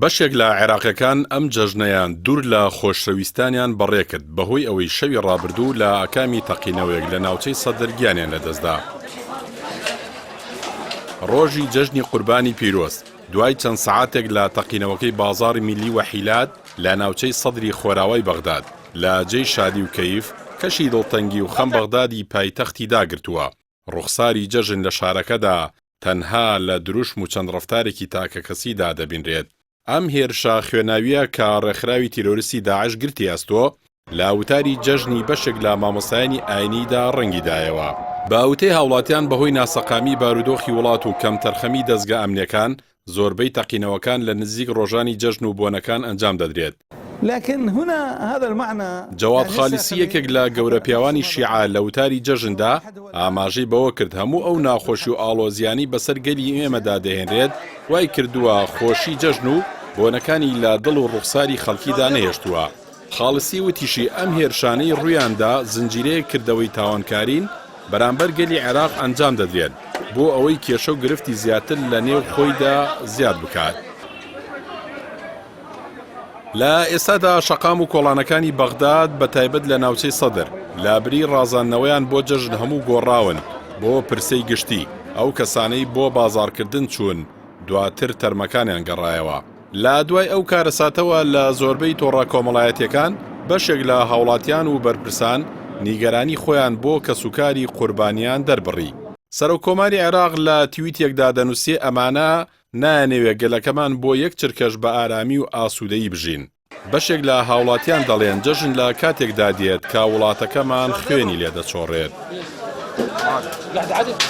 بەشێک لە عێراقیەکان ئەم جەژنەیان دوور لە خۆشەویستانیان بەڕێکرد بەهۆی ئەوەی شەوی ڕابردوو لە ئاکامی تەقینەوەیەک لە ناوچەی سەدر گیانیان لەدەستدا. ڕۆژی جەژنی قوربانی پیرۆز، دوای چەند سەعاتێک لە تەقینەوەکەی بازاڕی میللی وەحیلات لە ناوچەی سەدری خۆراوای بەغداد، لە جێی شادی و کەیف، کەشی دڵتەنگی و خەم بەغدادی پایتەختی داگرتووە. ڕوخساری جەژن لە شارەکەدا تەنها لە دروشم و چەند ڕەفتارێکی تاکەکەسیدا دەبینرێت. ئەم هێرشە خوێناوییە کە ڕێکخراوی تیرۆریستی داعش گرتی ئەستۆ، لە وتاری جەژنی بەشێک لە مامۆستایانی ئاینیدا ڕەنگی دایەوە. بە وتەی هاوڵاتیان بەهۆی ناسەقامی بارودۆخی وڵات و کەمتەرخەمی دەزگا ئەمنیەکان، زۆربەی تەقینەوەکان لە نزیک ڕۆژانی جەژن و بۆنەکان ئەنجام دەدرێت. جەواد خالیسی یەکێک لە گەورە پیاوانی شیعە لە وتاری جەژندا ئاماژەی بەوە کرد هەموو ئەو ناخۆشی و ئاڵۆزیانەی بەسەر گەلی ئێمەدا دەهێنرێت وای کردووە خۆشی جەژن و بۆنەکانی لە دڵ و ڕوخساری خەڵکیدا نەهێشتووە. خاڵسی وتیشی، ئەم هێرشانەی ڕوویاندا زنجیرەیەک کردەوەی تاوانکارین بەرامبەر گەلی عێراق ئەنجام دەدرێن بۆ ئەوەی کێشە و گرفتی زیاتر لە نێو خۆیدا زیاد بکات. لە ئێستادا شەقام و کۆڵانەکانی بەغداد بە تایبەت لە ناوچەی سەدر لابری ڕازاندنەوەیان بۆ جەژن هەموو گۆڕاون بۆ پرسەی گشتی، ئەو کەسانەی بۆ بازاڕکردن چوون دواتر تەرمەکانیان گەڕایەوە. لە دوای ئەو کارەساتەوە لە زۆربەی تۆڕە کۆمەڵایەتیەکان بەشێک لە هاوڵاتیان و بەرپرسان نیگەرانی خۆیان بۆ کەسوکاری قوربانیان دەربڕی. سەرۆک کۆماری عێراق لە تویتێکدا دەنوسێ ئەمانە نایانەوێ گەلەکەمان بۆ یەک چرکەش بە ئارامی و ئاسودەیی بژین. بەشێک لە هاوڵاتیان دەڵێن جەژن لە کاتێکدا دێت کە وڵاتەکەمان خوێنی لێ دەچۆڕێت.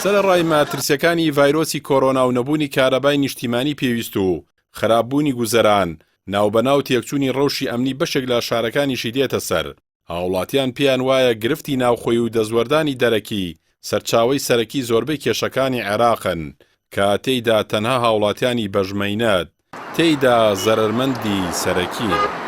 سەرەڕای مەترسیەکانی ڤایرۆسی کۆرۆنا و نەبوونی کارەبای نیشتیمانی پێویست و خراپبوونی گوزەران، ناوبەناو تێکچوونی ڕەوشی ئەمنی بەشێک لە شارەکانیشی دێتە سەر، هاوڵاتیان پێیان وایە گرفتی ناوخۆی و دەستوەردانی دەرەکی سەرچاوەی سەرەکی زۆربەی کێشەکانی عێراقن کە تێیدا تەنها هاوڵاتیانی بەشمەینەت تێیدا زەرەرمەندی سەرەکین.